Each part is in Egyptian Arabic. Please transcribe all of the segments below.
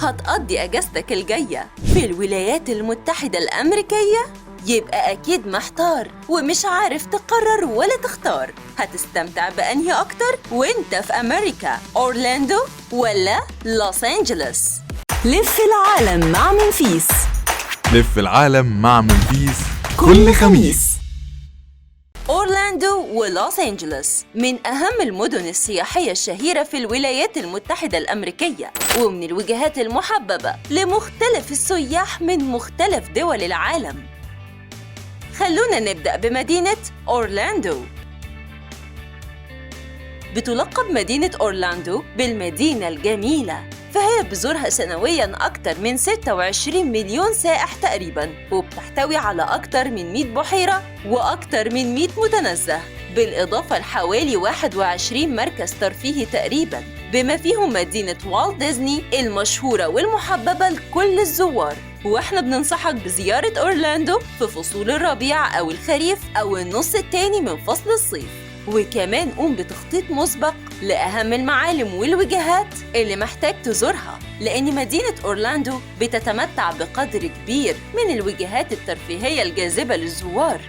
هتقضي أجازتك الجاية في الولايات المتحدة الأمريكية؟ يبقى أكيد محتار ومش عارف تقرر ولا تختار هتستمتع بأنهي أكتر وانت في أمريكا، أورلاندو ولا لوس أنجلوس؟ لف العالم مع منفيس. لف العالم مع منفيس كل خميس. أورلاندو ولوس أنجلوس من أهم المدن السياحية الشهيرة في الولايات المتحدة الأمريكية، ومن الوجهات المحببة لمختلف السياح من مختلف دول العالم. خلونا نبدأ بمدينة أورلاندو. بتلقب مدينة أورلاندو بالمدينة الجميلة، فهي بزورها سنوياً أكثر من 26 مليون سائح تقريباً، وبتحتوي على أكثر من 100 بحيرة وأكثر من 100 متنزه، بالإضافة لحوالي 21 مركز ترفيهي تقريباً، بما فيهم مدينة والت ديزني المشهورة والمحببة لكل الزوار. واحنا بننصحك بزيارة أورلاندو في فصول الربيع أو الخريف أو النص التاني من فصل الصيف، وكمان قوم بتخطيط مسبق لأهم المعالم والوجهات اللي محتاج تزورها، لأن مدينة أورلاندو بتتمتع بقدر كبير من الوجهات الترفيهية الجاذبة للزوار.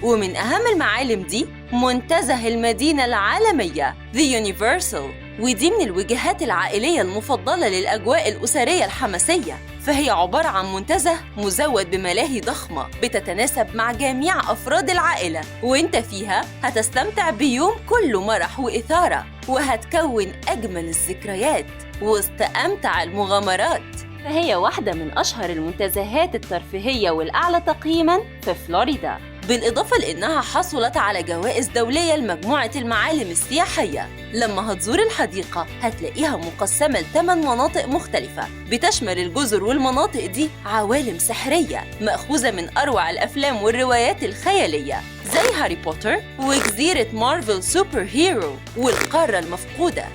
ومن أهم المعالم دي منتزه المدينة العالمية The Universal، ودي من الوجهات العائلية المفضلة للأجواء الأسرية الحماسية، فهي عبارة عن منتزه مزود بملاهي ضخمة بتتناسب مع جميع أفراد العائلة، وانت فيها هتستمتع بيوم كله مرح وإثارة، وهتكون أجمل الذكريات وسط أمتع المغامرات. فهي واحدة من أشهر المنتزهات الترفيهية والأعلى تقييماً في فلوريدا، بالإضافة لأنها حصلت على جوائز دولية لمجموعة المعالم السياحية. لما هتزور الحديقة هتلاقيها مقسمة ل8 مناطق مختلفة، بتشمل الجزر والمناطق دي عوالم سحرية مأخوذة من أروع الأفلام والروايات الخيالية زي هاري بوتر وجزيرة Marvel Super Hero والقارة المفقودة.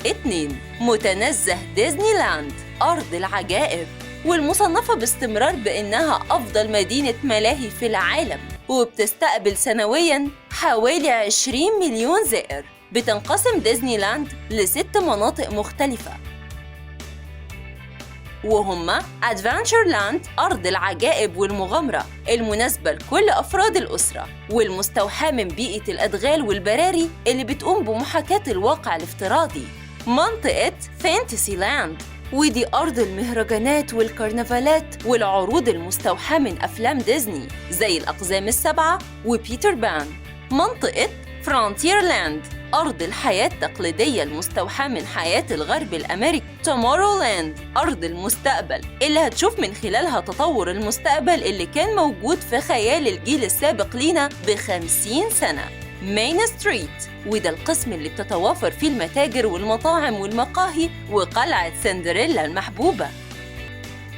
2. متنزه ديزني لاند، أرض العجائب، والمصنفة باستمرار بأنها أفضل مدينة ملاهي في العالم، وبتستقبل سنوياً حوالي 20 مليون زائر. بتنقسم ديزني لاند ل6 مناطق مختلفة، وهما أدفنتشر لاند، أرض العجائب والمغامرة المناسبة لكل أفراد الأسرة، والمستوحاة من بيئة الأدغال والبراري اللي بتقوم بمحاكاة الواقع الافتراضي. منطقة فانتسي لاند، ودي أرض المهرجانات والكرنفالات والعروض المستوحاة من أفلام ديزني زي الأقزام السبعة وبيتر بان. منطقة فرونتير لاند، أرض الحياة التقليدية المستوحاة من حياة الغرب الأمريكي. تومورو لاند، أرض المستقبل اللي هتشوف من خلالها تطور المستقبل اللي كان موجود في خيال الجيل السابق لينا ب50 سنة. مين ستريت، وده القسم اللي بتتوافر فيه المتاجر والمطاعم والمقاهي وقلعة سندريلا المحبوبة.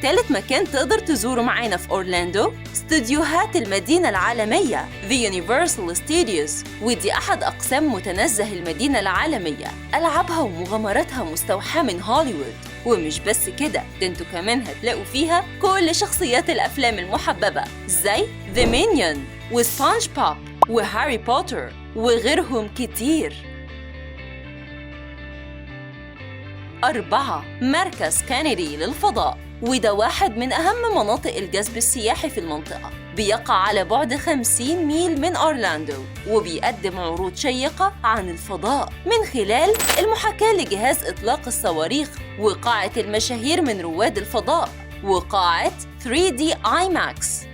تالت مكان تقدر تزوره معانا في أورلاندو استوديوهات المدينة العالمية The Universal Studios، ودي أحد أقسام متنزه المدينة العالمية، ألعابها ومغامراتها مستوحاة من هوليوود. ومش بس كده، ده انتوا كمان هتلاقوا فيها كل شخصيات الأفلام المحببة زي The Minion وسبونج بوب وهاري بوتر وغيرهم كتير. 4. مركز كينيدي للفضاء، وده واحد من أهم مناطق الجذب السياحي في المنطقة، بيقع على بعد 50 ميل من أورلاندو، وبيقدم عروض شيقة عن الفضاء من خلال المحاكاة لجهاز إطلاق الصواريخ وقاعة المشاهير من رواد الفضاء وقاعة 3D IMAX.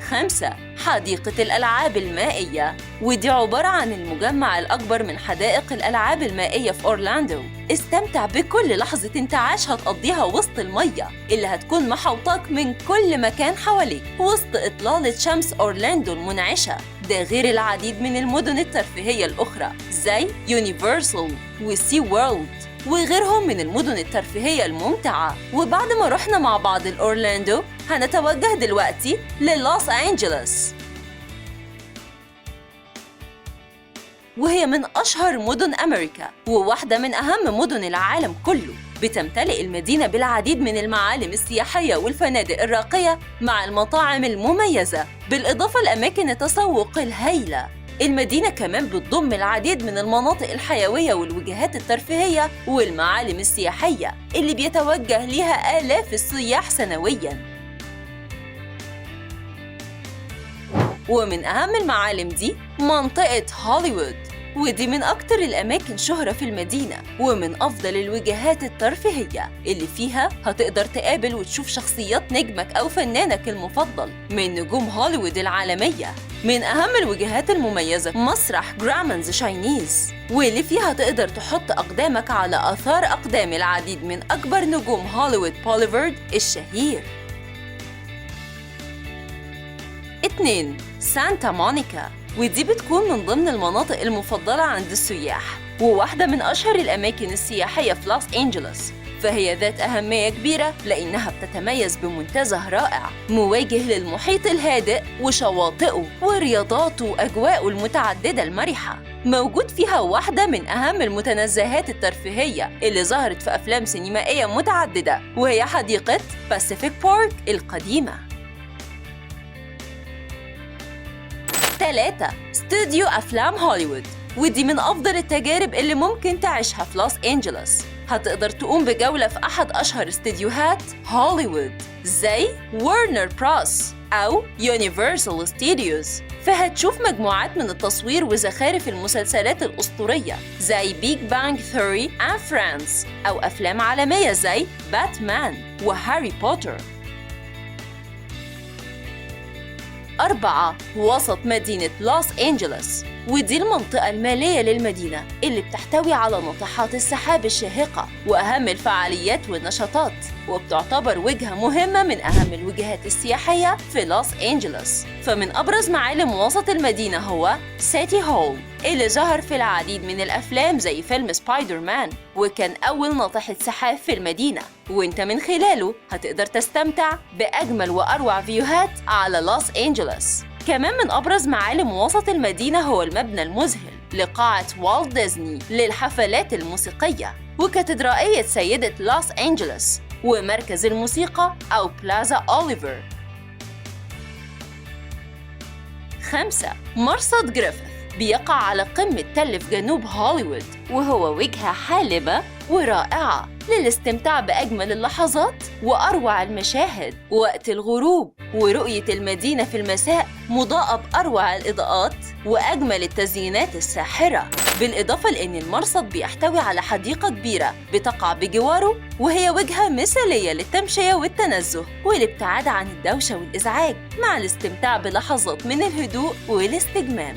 5. حديقة الألعاب المائية، ودي عبارة عن المجمع الأكبر من حدائق الألعاب المائية في أورلاندو. استمتع بكل لحظة انتعاش هتقضيها وسط المية اللي هتكون محوطاك من كل مكان حواليك وسط إطلالة شمس أورلاندو المنعشة، ده غير العديد من المدن الترفيهية الأخرى زي يونيفرسال وسي وورلد وغيرهم من المدن الترفيهية الممتعة. وبعد ما رحنا مع بعض لأورلاندو هنتوجه دلوقتي للوس أنجلوس، وهي من أشهر مدن أمريكا وواحدة من أهم مدن العالم كله. بتمتلئ المدينة بالعديد من المعالم السياحية والفنادق الراقية مع المطاعم المميزة، بالإضافة لأماكن التسوق الهائلة. المدينة كمان بتضم العديد من المناطق الحيوية والوجهات الترفيهية والمعالم السياحية اللي بيتوجه ليها آلاف السياح سنوياً. ومن أهم المعالم دي منطقة هوليوود، ودي من أكتر الأماكن شهرة في المدينة ومن أفضل الوجهات الترفيهية اللي فيها هتقدر تقابل وتشوف شخصيات نجمك أو فنانك المفضل من نجوم هوليوود العالمية. من أهم الوجهات المميزة مسرح Grauman's Chinese، واللي فيها تقدر تحط أقدامك على آثار أقدام العديد من أكبر نجوم هوليوود بوليفارد الشهير. 2. سانتا مونيكا، ودي بتكون من ضمن المناطق المفضلة عند السياح وواحدة من أشهر الأماكن السياحية في لوس أنجلوس، فهي ذات أهمية كبيرة لأنها بتتميز بمنتزه رائع مواجه للمحيط الهادئ وشواطئه ورياضاته وأجواءه المتعددة المرحة. موجود فيها واحدة من أهم المتنزهات الترفيهية اللي ظهرت في أفلام سينمائية متعددة، وهي حديقة باسيفيك بارك القديمة. 3. استوديو أفلام هوليوود، ودي من أفضل التجارب اللي ممكن تعيشها في لوس أنجلوس. هتقدر تقوم بجولة في أحد أشهر استديوهات هوليوود زي وارنر براس أو يونيفرسال ستوديوز، فهتشوف مجموعات من التصوير وزخارف المسلسلات الأسطورية زي Big Bang Theory and Friends، أو أفلام عالمية زي باتمان وهاري بوتر. 4. وسط مدينة لوس أنجلوس، ودي المنطقة المالية للمدينة اللي بتحتوي على ناطحات السحاب الشاهقة وأهم الفعاليات والنشاطات، وبتعتبر وجهة مهمة من أهم الوجهات السياحية في لوس أنجلوس. فمن أبرز معالم وسط المدينة هو City Hall اللي ظهر في العديد من الأفلام زي فيلم سبايدر مان، وكان أول ناطحة سحاب في المدينة، وانت من خلاله هتقدر تستمتع بأجمل وأروع فيوهات على لوس أنجلوس. كمان من أبرز معالم وسط المدينة هو المبنى المذهل لقاعة والت ديزني للحفلات الموسيقية، وكاتدرائية سيدة لوس أنجلوس، ومركز الموسيقى أو بلازا أوليفر. 5. مرصد جريفيث، بيقع على قمة تل في جنوب هوليوود، وهو وجهة حالمة ورائعة للاستمتاع بأجمل اللحظات وأروع المشاهد وقت الغروب، ورؤية المدينة في المساء مضاءة بأروع الإضاءات وأجمل التزيينات الساحرة. بالإضافة لأن المرصد بيحتوي على حديقة كبيرة بتقع بجواره، وهي وجهة مثالية للتمشية والتنزه والابتعاد عن الدوشة والإزعاج، مع الاستمتاع بلحظات من الهدوء والاستجمام.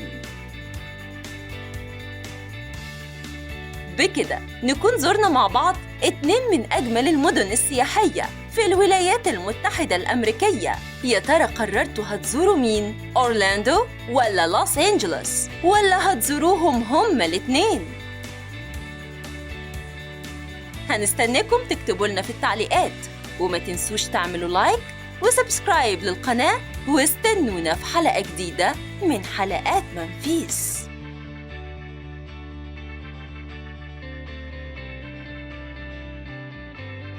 بكده نكون زرنا مع بعض 2 من أجمل المدن السياحية في الولايات المتحدة الأمريكية. يا ترى قررتوا هتزوروا مين؟ أورلاندو ولا لوس أنجلوس؟ ولا هتزوروهم هما الاتنين؟ هنستناكم تكتبوا لنا في التعليقات، وما تنسوش تعملوا like و subscribe للقناة، واستنونا في حلقة جديدة من حلقات منفيس.